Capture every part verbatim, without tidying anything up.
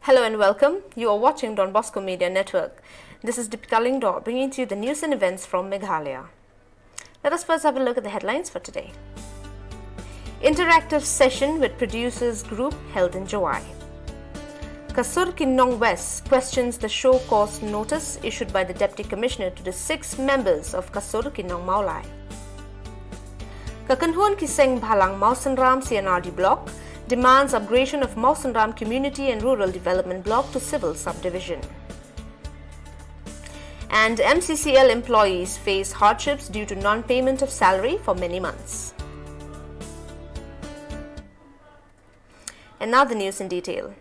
Hello and welcome. You are watching Don Bosco Media Network. This is Deepika Lyngdoh bringing to you the news and events from Meghalaya. Let us first have a look at the headlines for today. Interactive session with producers group held in Jowai. Ka Sur Ki Nong West questions the show cause notice issued by the Deputy Commissioner to the six members of Ka Sur Ki Nong Mawlai. Ka Kynhun Ki Seng Bhalang Mawsynram C and R D Block demands upgradation of Mawsynram Community and Rural Development Block to Civil Subdivision. And M C C L employees face hardships due to non-payment of salary for many months. And now the news in detail.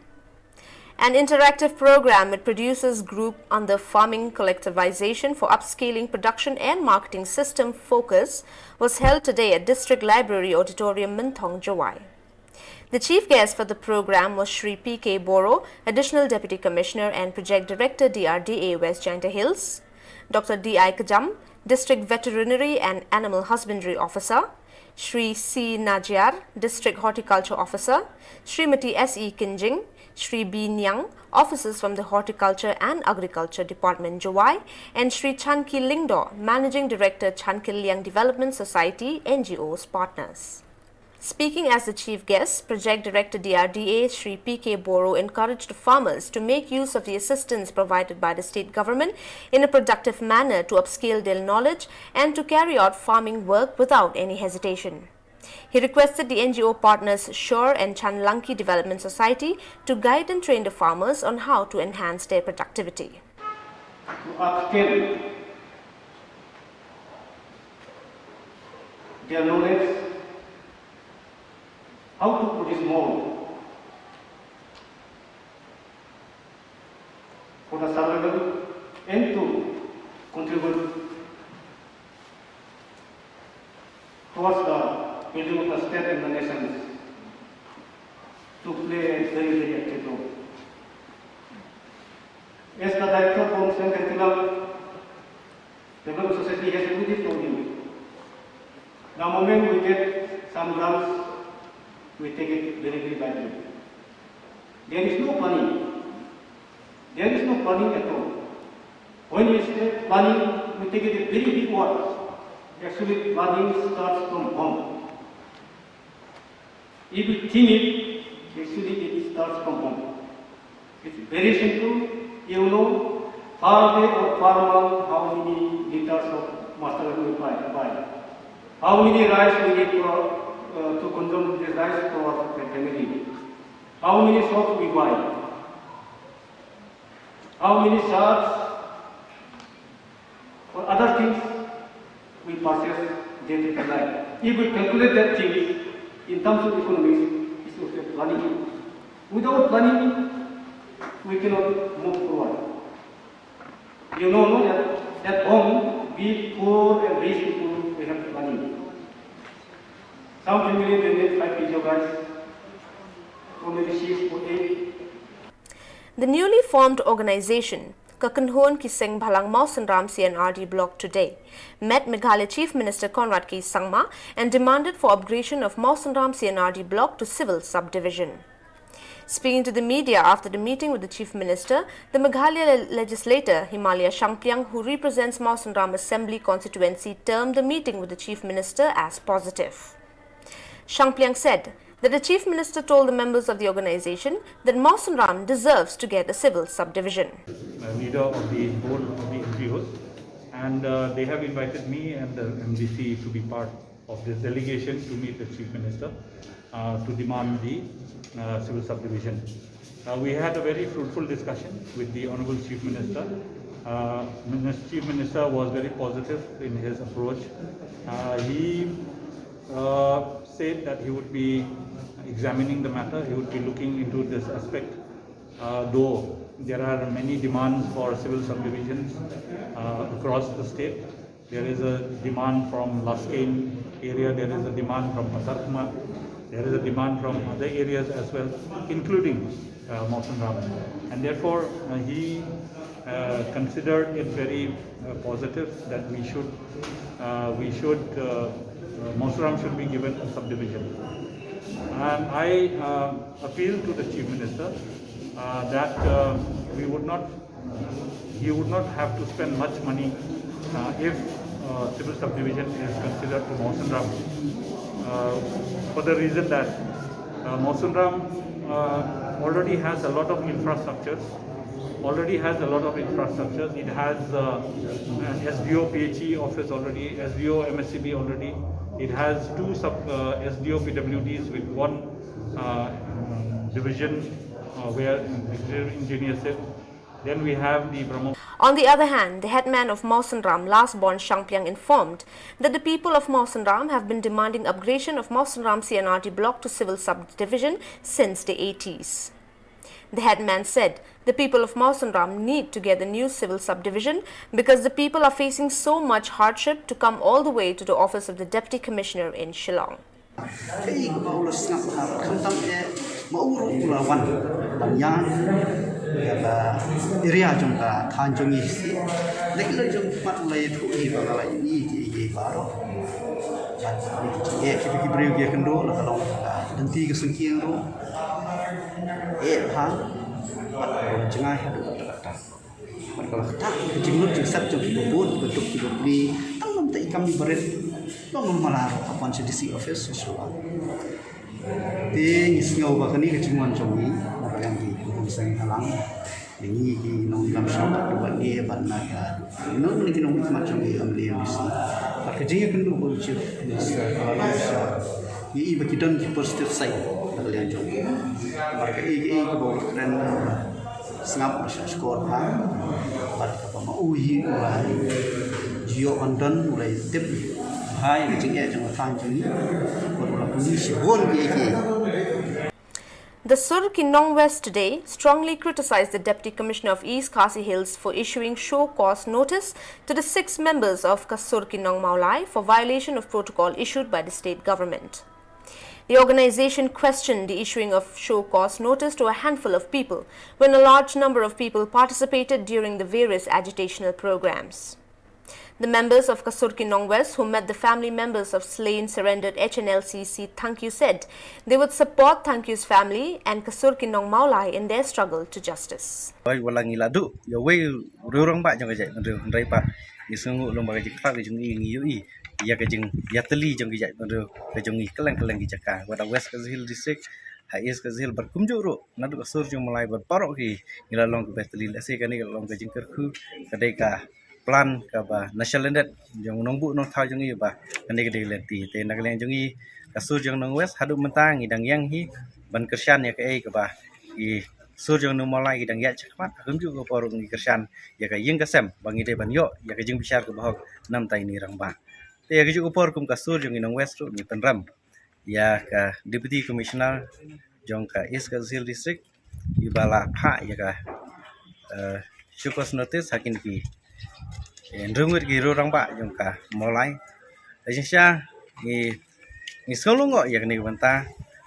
An interactive program with producers group on the farming collectivization for upscaling production and marketing system focus was held today at District Library Auditorium, Mynthong, Jowai. The chief guest for the program was Shri P K Boro, Additional Deputy Commissioner and Project Director D R D A West Jaintia Hills, Doctor D I Kjam, District Veterinary and Animal Husbandry Officer, Shri C Najiar, District Horticulture Officer, Srimati S E Kinjing, Shri B Niang, officers from the Horticulture and Agriculture Department, Jowai, and Shri Chanki Lyngdoh, Managing Director, Chanki Liang Development Society, N G Os partners. Speaking as the chief guest, Project Director D R D A Shri P K Boro encouraged the farmers to make use of the assistance provided by the state government in a productive manner to upscale their knowledge and to carry out farming work without any hesitation. He requested the N G O partners Shore and Chanlangki Development Society to guide and train the farmers on how to enhance their productivity. To upscale their knowledge, how to produce more for the survival and to contribute towards the building of the state and the nation to play a very, very active role. As the director from Saint Anthony, the Development Society has already told you, the moment we get some grants, we take it very, very lightly. There is no planning. There is no planning at all. When we say planning, we take it a very big word. Actually, planning starts from home. If we think it, actually it starts from home. It's very simple. You know, per day or per month, how many liters of mustard we buy? buy? How many rice we need for, uh, to consume this rice for the family? How many soap we buy? How many shirts or other things we purchase day to day life? If we calculate that thing in terms of economics, it's also planning. Without planning, we cannot move forward. You know, no, that at home, be it poor and rich people, we have planning. Some family, they need five kg of rice, or maybe six or eight. The newly formed organization, Ka Kynhun Ki Seng Bhalang Mawsynram C and R D Block today, met Meghalaya Chief Minister Conrad K Sangma and demanded for upgradation of Mawsynram C and R D Block to civil subdivision. Speaking to the media after the meeting with the Chief Minister, the Meghalaya le- legislator Himalaya Shangpliang, who represents Mawsynram Assembly Constituency, termed the meeting with the Chief Minister as positive. Shangpliang said that the Chief Minister told the members of the organization that Mawsynram deserves to get a civil subdivision. Uh, leader of the board of the N G Os, and uh, they have invited me and the M D C to be part of this delegation to meet the Chief Minister uh, to demand the uh, civil subdivision. Uh, we had a very fruitful discussion with the Honorable Chief Minister. Uh, Minister. Chief Minister was very positive in his approach. Uh, he uh, said that he would be examining the matter, he would be looking into this aspect, uh, though there are many demands for civil subdivisions uh, across the state. There is a demand from Laskane area, there is a demand from Patarkhmah, there is a demand from other areas as well, including uh, Mawsynram. And therefore, uh, he uh, considered it very uh, positive that we should, uh, we should, uh, uh, Mawsynram should be given a subdivision. And I uh, appeal to the Chief Minister uh, Uh, that uh, we would not, he would not have to spend much money uh, if uh, civil subdivision is considered for Mawsynram. Uh, for the reason that uh, Mawsynram uh, already has a lot of infrastructures, already has a lot of infrastructures. It has uh, an S D O P H E office already, S D O M S C B already. It has two sub uh, S D O P W Ds with one uh, division uh, where executive engineer sit. Then we have the Brahma. On the other hand, the headman of Mawsynram, Lasborn Shangpliang, informed that the people of Mawsynram have been demanding upgradation of Mawsynram C and R D block to civil subdivision since the eighties. The headman said the people of Mawsynram need to get the new civil subdivision because the people are facing so much hardship to come all the way to the office of the Deputy Commissioner in Shillong. Ei, ka ba u la sngap ha, khamtam eh, ma u ruh u la wan ban ïaid ïa ka area jong ka thaiñ jong ngi shisien. Lehse jong mat u la ïathuh ïa ba nga la ïohi ïa ki baroh. Bad eh, ki ki briew ki ïakynduh la ka long ka lynti ka sngewthuh ruh. Eh, bha. Bad ka long jngai haduh katta katta. Bad ka la ktah ka jinglut jingsep jong kiba bun, kiba duk kiba pli, tang namar i kam i barit. Long long mala ruh ka pon sha D C office sha Shillong. Te ngi sngew ba kane ka jingwan jong ngi na ka liang ki bun seng halang. Ngi ki nongïalam shnong ka bad ngi bad na ka nong ngi ki nongmihkhmat jong ngi M L A M D C. Bad ka jingïakynduh ba u Chief Minister ka la long sha ngi i ba ki don ki positive sign na ka liang jong ngi. Bad ka i ka i ka ba u la kren sngap ba shah shkor bha bad kaba ma u hi u la jio ban don u la tip bha ïa ka jingeh jong ka thaiñ jong ngi bad u la pynlong shibun ki ki. The Sur Ki Nong West today strongly criticized the Deputy Commissioner of East Khasi Hills for issuing show cause notice to the six members of Ka Sur Ki Nong Mawlai for violation of protocol issued by the state government. The organization questioned the issuing of show cause notice to a handful of people when a large number of people participated during the various agitational programs. The members of Ka Sur Ki Nong West who met the family members of slain surrendered H N L C C Thangkhiew said they would support Thangkhiew's family and Ka Sur Ki Nong Mawlai in their struggle to justice. Wei wala ngi la duh ïa wei u rangbah jong ka jaitbynriew, hynrei pat ngi sngewnguh long ba ka jingkhlad ka jong ngi, ngi ïohi ïa ka jingïatylli jong ka jaitbynriew ka jong ngi kylleng kylleng ki jaka, wat ha West Khasi Hills District, ha East Khasi Hills bad kumjuh ruh naduh Ka Sur Ki Nong Mawlai bad baroh ki ngi la long kiba ïatylli. Lehse kane ka long ka jingkyrkhu, ka dei ka plan kaba na shalyndet jong u nongbuh nongthaw jong ngi ba kane ka dei ka lynti. Te na ka liang jong ngi Ka Sur Ki Nong West haduh mynta ngi dang ïeng hi ban kyrshan ïa kaei kaba Ka Sur Ki Nong Mawlai ki dang ïaid shakhmat. Ha kumjuh ka por ruh ngi kyrshan ïa ka ïing ka sem ba ngi dei ban ïoh ïa ka jingbishar kaba hok na ka bynta ine i rangbah. Te ha kajuh ka por kum Ka Sur Ki Nong West ruh ngi pynrem ïa ka Deputy Commissioner jong ka East Khasi Hills District iba la phah ïa ka, eh, show cause notice ha kine ki, eh, hynriew ngut ki rangbah jong ka Mawlai. Te jingshisha ngi, ngi sngew lyngngoh ïa kane ka bynta.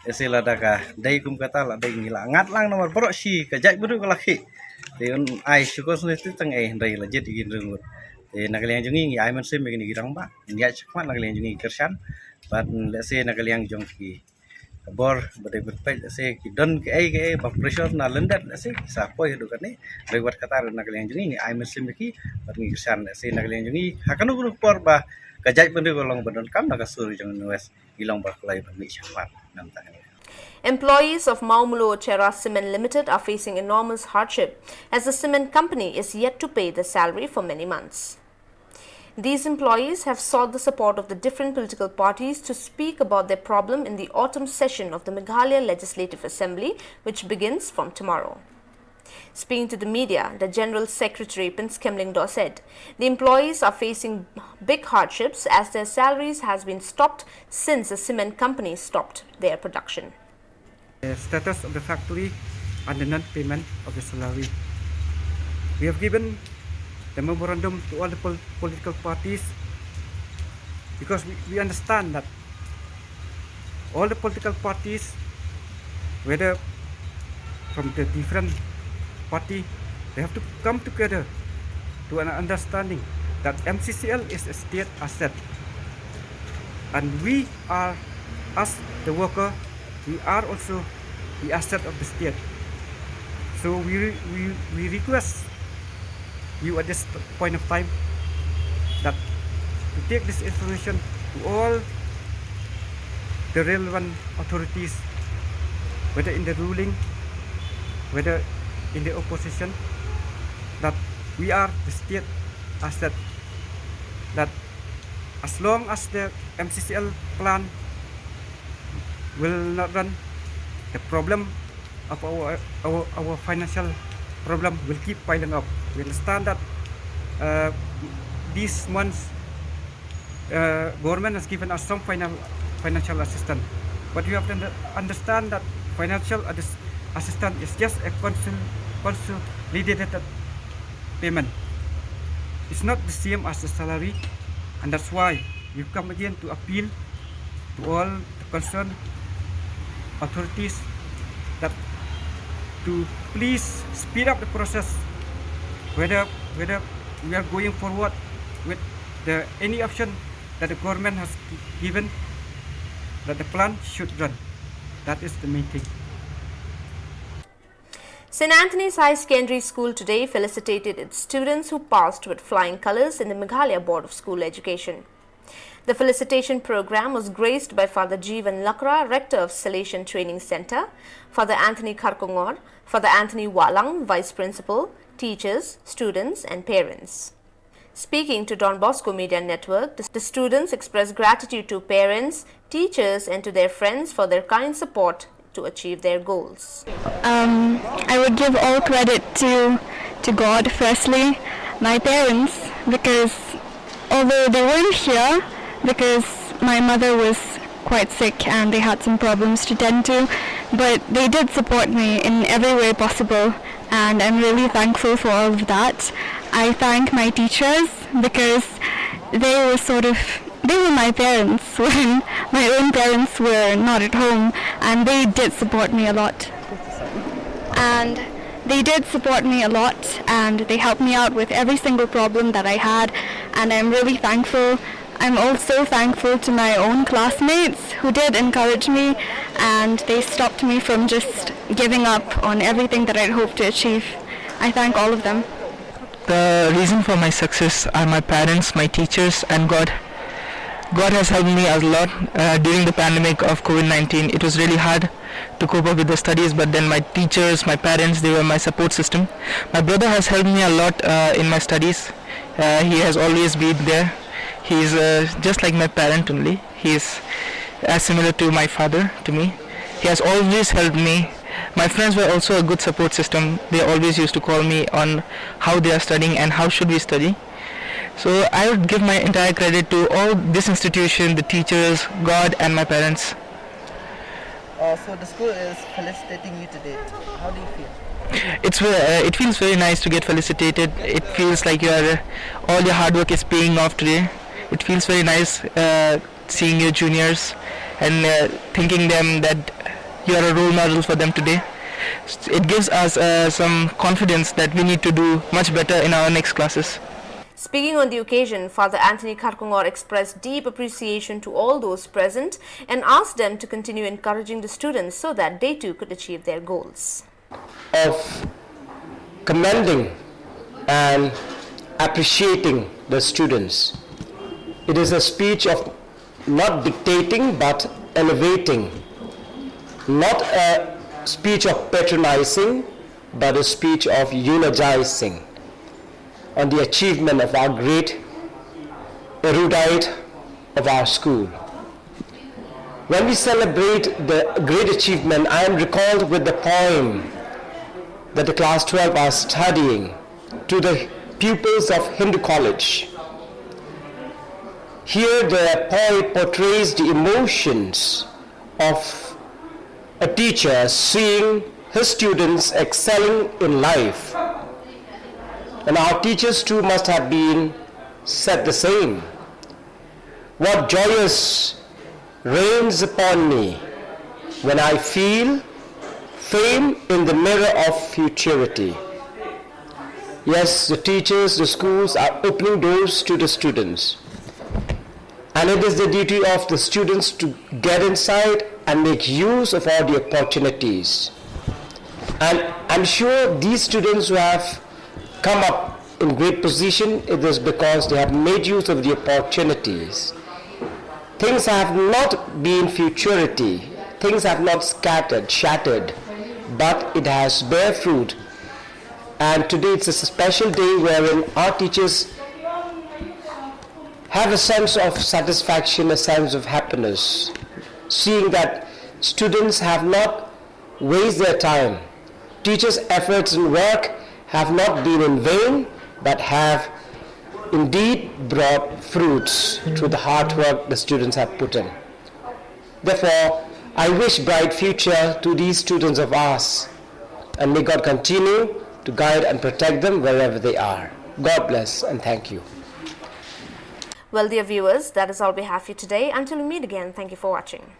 Lehse lada ka dei kum kata la dei ngi la ngat lang namar baroh shi ka jaitbynriew ka la khih. Te un ai show cause notice tang ei, hynrei la jied ïa ki hynriew ngut. Te na ka liang jong ngi ngi ai mynsiem ïa kine ki rangbah, ngi ïaid shakhmat na ka liang jong ngi kyrshan. Bad lehse na ka liang jong ki bor ba dei ban peit, lehse ki don kaei kaei ba pressure na lyndet, lehse ki sa poi haduh kane. Hynrei wat kata ruh na ka liang jong ngi ngi ai mynsiem ïa ki bad ngi kyrshan. Lehse na ka liang jong ngi ha kano kano ka por ba ka jaitbynriew ka long ba donkam na Ka Sur Ki Nong West ngi long ba kloi ban mih shakhmat na ka bynta kane. Employees of Mawmluh Cherra Cement Limited are facing enormous hardship as the cement company is yet to pay the salary for many months. These employees have sought the support of the different political parties to speak about their problem in the autumn session of the Meghalaya Legislative Assembly, which begins from tomorrow. Speaking to the media, the General Secretary Prince Khemling Doh said the employees are facing big hardships as their salaries has been stopped since the cement company stopped their production. The status of the factory and the non-payment of the salary. We have given the memorandum to all the pol- political parties because we, we understand that all the political parties, whether from the different party, they have to come together to an understanding that M C C L is a state asset, and we are, as the worker, we are also the asset of the state. So we, re- we, we request you at this point of time that to take this information to all the relevant authorities, whether in the ruling, whether in the opposition, that we are the state as that, that as long as the M C C L plan will not run, the problem of our, our, our financial problem will keep piling up. We understand that uh, these months uh, government has given us some final financial assistance, but you have to under- understand that financial assistance is just a consolidated payment. It's not the same as the salary, and that's why we come again to appeal to all the concerned authorities that to please speed up the process, whether whether we are going forward with the any option that the government has given, that the plan should run. That is the main thing. St. Anthony's High Secondary School today felicitated its students who passed with flying colours in the Meghalaya Board of School Education. The felicitation program was graced by Father Jeevan Lakra, Rector of Salesian Training Centre, Father Anthony Kharkongor, Father Anthony Walang, Vice Principal, teachers, students, and parents. Speaking to Don Bosco Media Network, the students expressed gratitude to parents, teachers, and to their friends for their kind support to achieve their goals. Um, I would give all credit to to God firstly, my parents, because although they weren't here because my mother was quite sick and they had some problems to tend to, but they did support me in every way possible, and I'm really thankful for all of that. I thank my teachers because they were sort of they were my parents when my own parents were not at home, and they did support me a lot. And they did support me a lot, and they helped me out with every single problem that I had, and I'm really thankful. I'm also thankful to my own classmates who did encourage me, and they stopped me from just giving up on everything that I'd hoped to achieve. I thank all of them. The reason for my success are my parents, my teachers, and God. God has helped me a lot uh, during the pandemic of COVID nineteen. It was really hard to cope up with the studies, but then my teachers, my parents, they were my support system. My brother has helped me a lot uh, in my studies. Uh, he has always been there. He's uh, just like my parent only. He is as similar to my father to me. He has always helped me. My friends were also a good support system. They always used to call me on how they are studying and how should we study. So I would give my entire credit to all this institution, the teachers, God, and my parents. Uh, so the school is felicitating you today. How do you feel? It's ve- uh, it feels very nice to get felicitated. It feels like your all your hard work is paying off today. It feels very nice uh, seeing your juniors and uh, thinking them that you are a role model for them today. It gives us uh, some confidence that we need to do much better in our next classes. Speaking on the occasion, Father Anthony Kharkongor expressed deep appreciation to all those present and asked them to continue encouraging the students so that they too could achieve their goals. Of commending and appreciating the students. It is a speech of not dictating but elevating, not a speech of patronizing but a speech of eulogizing on the achievement of our great erudite of our school. When we celebrate the great achievement, I am recalled with the poem that the class twelve are studying to the pupils of Hindu College. Here, the poet portrays the emotions of a teacher seeing his students excelling in life. And our teachers too must have been said the same. What joyous reigns upon me when I feel fame in the mirror of futurity. Yes, the teachers, the schools are opening doors to the students. And it is the duty of the students to get inside and make use of all the opportunities. And I'm sure these students who have come up in great position, it is because they have made use of the opportunities. Things have not been futurity, things have not scattered, shattered, but it has bear fruit. And today it's a special day wherein our teachers have a sense of satisfaction, a sense of happiness, seeing that students have not waste their time. Teachers' efforts and work have not been in vain, but have indeed brought fruits through the hard work the students have put in. Therefore, I wish bright future to these students of ours, and may God continue to guide and protect them wherever they are. God bless and thank you. Well, dear viewers, that is all we have for you today. Until we meet again, thank you for watching.